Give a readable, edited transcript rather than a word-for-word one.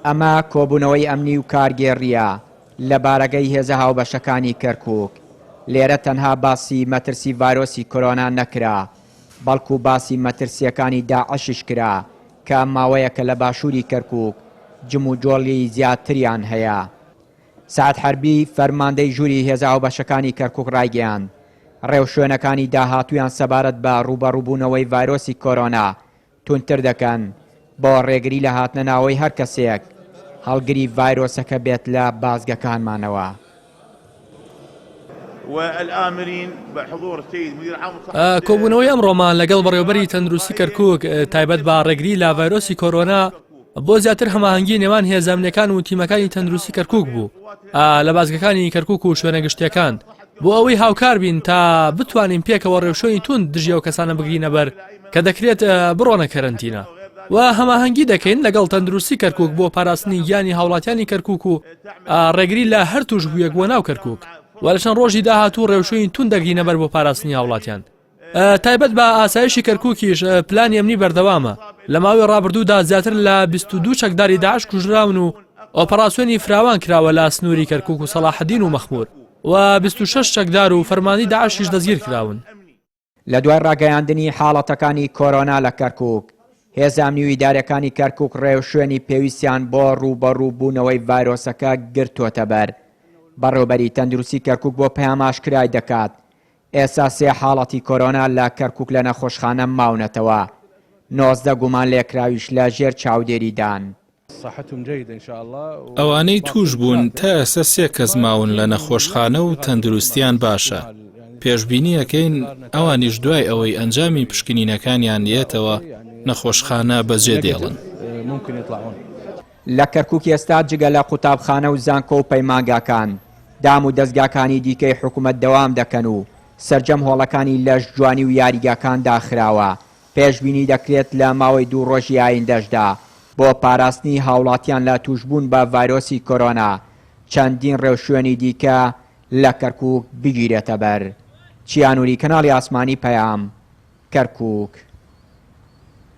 ئەمە کۆبوونەوەی ئەمنی و کارگێڕییە لە بارەگەی هێزە هاوبەشەکانی کەرکوک، لێرە تەنها باسی مەترسی ڤایرۆسی کۆرۆنا نەکرا، بەڵکو باسی مەترسییەکانی داعشیش کرا کە ماوەیەکە لە باشووری کەرکوک جموجۆڵی زیاتریان هەیە. سەعد حەربی، فەرماندەی ژووری هێزە هاوبەشەکانی کەرکوک ڕایگەیاند، ڕێوشوێنەکانی داهاتوویان سەبارەت بە ڕووبەڕووبوونەوەی ڤایرۆسی کۆرۆنا توندتر دەکەن بۆ ڕێگری لە هاتنە ناوەی هەر کەسێک هەڵگری ڤایرۆسەکە بێت لە بازگەکانمانەوە. کۆبوونەوەی ئەمڕۆمان لەگەڵ بەڕێوەبەری تەندروستی کەرکوک تایبەت بە ڕێگری لە ڤایرۆسی کۆرۆنا بۆ زیاتر هەماهەنگی نێوان هێزە ئەمنیەکان و تیمەکانی تەندروستی کەرکوک بوو لە بازگەکانی کەرکوک و شوێنە گشتیەکان بۆ ئەوەی هاوکار بین تا بتوانین پێکەوە ڕێوشوێنی توند دژی ئەو کەسانە بگرینە بەر کە دەکرێت بڕۆنە کەرەنتینە و هەماهەنگی دەکەین لەگەڵ تەندروستی کەرکک بۆ پاراستنی گیانی هاوڵاتیانی کەرکک و ڕێگری لە هەر توشبوویەک بۆ ناو کەرکک و لە چەند ڕۆژی داهاتوو ڕێوشوێنی توند دەگرینە بەر بۆ پاراستنی هاوڵاتیان. تایبەت بە ئاسایشی کەرکوکیش پلانی ئەمنی بەردەوامە لە ماوەی ڕابردوودا زیاتر لە 22 چەکداری داعش کوژراون و ئۆپەراسیۆنی فراوان کراوە لە سنووری کەرکوک و سەڵاحەدین و مەخمور و 26 چەکدار و فەرماندەی داعشیش دەستگیر کراون. لە دوای ڕاگەیاندنی حاڵەتەکانی کۆرۆنا لە کەرکوک، هێزە ئەمنی و ئیداریەکانی کەرکوک ڕێوشوێنی پێویستیان بۆ ڕووبەڕوو بوونەوەی ڤایرۆسەکە گرتۆتەبەر. بەڕێوبەری تەندروستی کەرکوک بۆ پەیام ئاشکرای دەکات، ئێستا سێ حاڵەتی کۆرۆنا لە کەرکوک لە نەخۆشخانە ماونەتەوە، 19 گومانلێکراویش لە ژێر چاودێریدان. ئەوانەی تووشبوون تا ئێستا سێ کەس ماون لە نەخۆشخانە و تەندروستیان باشە، پێشبینی ئەکەین ئەوانیش دوای ئەوەی ئەنجامی پشکنینەکانیان یەتەوە نەخۆشخانە بەجێدێڵن. لە کەرکوک ئێستا جگە لە قوتابخانە و زانکۆ و پەیمانگاکان، دام و دەزگاکانی دیکەی حکومەت دەوام دەکەن و سەرجەم هۆڵەکانی لەشجوانی و یاریگاکان داخراوە، پێشبینی دەکرێت لە ماوەی دوو ڕۆژی ئایندەشدا بۆ پاراستنی هاوڵاتیان لە تووشبوون بە ڤایرۆسی کۆرۆنا چەندین ڕێوشوێنی دیکە لە کەرکوک بگیرێتەبەر. چیا نوری، کەناڵی ئاسمانی پەیام، کەرکوک.